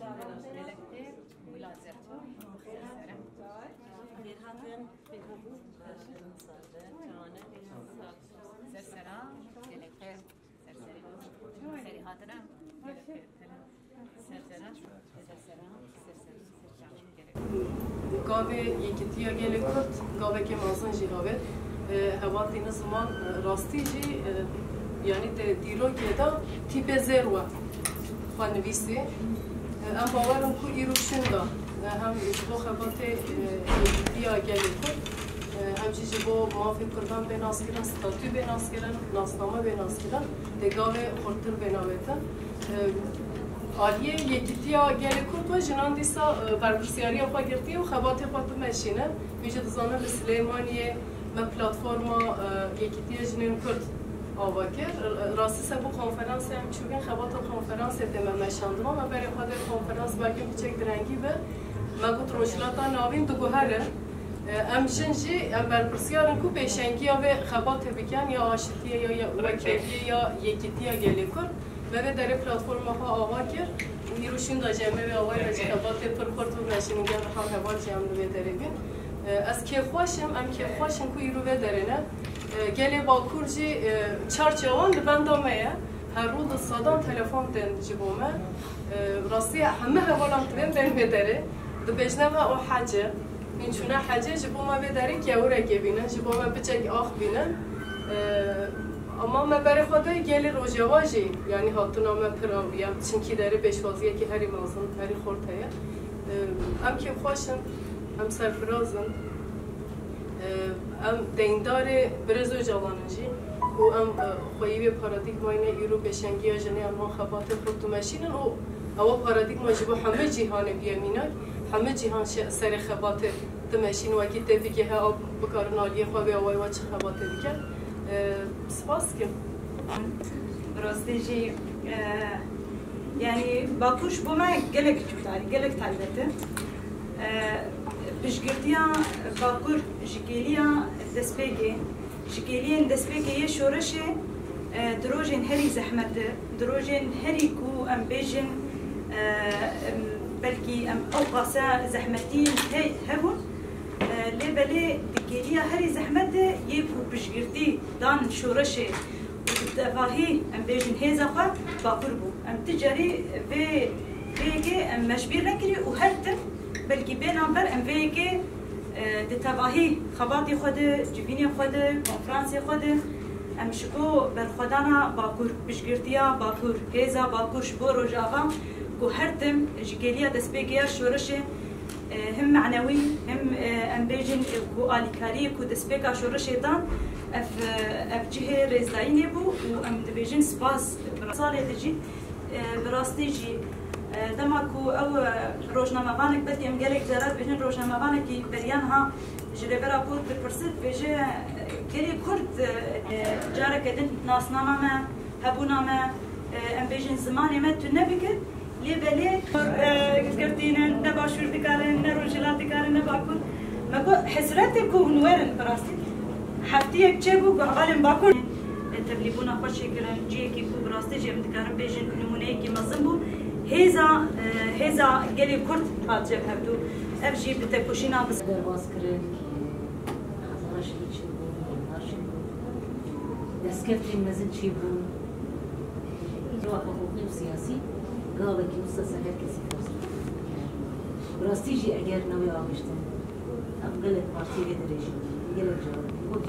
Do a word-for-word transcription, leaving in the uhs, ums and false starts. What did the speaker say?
Gelek xêr, wila ser. Xêr hatin. Ser sera, gelek xêr. Ser serî. Serî hatine. Ser sera, ser sera, ser sera, ser sera. Gavê Yekîtiya Gelê Kurd gavekê mezin jî havêt. E, hevaltî niziman, e, rastî jî, e, yanî te dîrokê de tîpê zêr we xwe nivîsî. E, em bawer in ku îro şûnda, e, hem ji bo xebatê, e, Yekîtiya Gelê Kurd, e, hem jî ji bo mafê Kurdan bê naskirin, statû bê naskirin, nasname bê naskirin, tê gavê xurtir bê navetin. E, aliyê Yekîtiya Gelê Kurd ve jinan dîsa, e, berpirsyariya xwe girtiye û xebatê xwe dimeşîne. Hûn jî dizanin li Silêmaniyê me platforma, e, Yekîtiya Jinên Kurd ava kir. E, rastî ser bo konferansê em çûbîn, xebata konferansê tê me meşandina. Me berê xwe de konferans belkî piçek direngî be. Me got Rojhilata Navîn diguherin. E, em jin jî, em berpirsyar in ku pêşengiya vê xebatê bikin, ya aşitiyê, ya, ya wekeviyê, ya yekîtiya gelê Kurd. Me vê derê platforma xwe ava kir û îro şûnda jî em ê vê awayî re ji xebatê pir xurt bimeşînin, gel riham heval jî em li vê derê bîn. E, ez kêfxweş im, em kêfxweş in ku îro vê derê ne. E, gelê Bakur jî, e, çar çawan li benda me ye. Her rû di sedan telefon tên ji bo me. E, rastî hemî hevalan divên bên vê derê. Dibêjne me o hece. Hûn çûne hecê, ji bo me vê derê kewirekê bînin, ji bo me biçek ax bînin. E, ama me berê xwe de gelê Rojava jî, yanî hatina me pir awiya, çinkî derê pêşwaziyekî herî mezin, herî xurt heye. E, em kêfxweş in, em serfiraz in. E, em deyndarê Birêz Ocalan in jî û em, e, xweyî wê paradîgmayê ne îro pêşengiya jinê em van xebatê xurt dimeşînin û ewa paradîgma ji bo hemî cîhanê bûye mînak. Hemî cîhan şe-, serê xebatê dimeşîn, wekî tepikê he, ew bikarin aliyê xwe vê awayî we çi xebatê bikin. E, spas dikim. Bi rastî jî, e, yanî Bakur ji bo me gelek cuda, gelek taybet e. E, piştgirtiya Bakur ji kêliya destpêkê, ji kêliyên destpêkê yê şoreşê, e, di rojên herî zehmet e, di rojên herî ku em bêjin, e, em, belkî em ew qase zehmetiyên he-, hebûn, e, lê belê di kêliya herî zehmet de yê ku piştgirtî dan şoreşê û bi tevahî em bêjin hêza xwe Bakur bû. Em ti carî vê, vê yekê em meşbîr nekirî û her tim belkî bênan ber em vê yekê, e, di tevahî xebatê xwe de, civînê xwe de, konferansê xwe de em ji bo berxwedana Bakur, piştgirtiya Bakur, hêza Bakur ji bo Rojava ku her tim ji kêliya destpêkê ya şoreşê, e, him manewî, him, e, em bêjin, e, ku alîkariyê ku destpêka şoreşê dan, ev, e, ev cihê rêzdayînê bû û em dibêjin spas. Salê de jî, e, bi rastî jî, e, dema ku ew, e, rojnamevanek, belkî em gelek cara dibêjin rojnamevanekî beriya niha ji rêbera Kurd dipirse, dibêje, e, gelê Kurd, e, e, careke din nasnama me, hebûna me, e, em bêjin zimanê me tune bike. Lê belê, e, girtî ne, ne başûr dikarin, ne rojhilat dikarin, ne bakur. Me got, hesret e ku hûn werin, bi rastî. Heftiyek çêbû ku hevalên bakur, e, tevlîbûna xwe çêkirin, cihekî ku bi rastî jî em dikarin bêjin nimûneyekî mezin bû. Hêza, e, hêza gelê Kurd hat cem hevdû. Ev jî bi tekoşîna bi derbas kirin. Hezara şehîd çêbûn, milyonlar çêbûn. Destkeftên mezin çêbûn. Civaka hiqûqî û siyasî gavekî wisa ser her kesî ferz bû. Bi rastî jî eger newê agiştin, em gelek partiyê vê derê jî, gelek caran, got,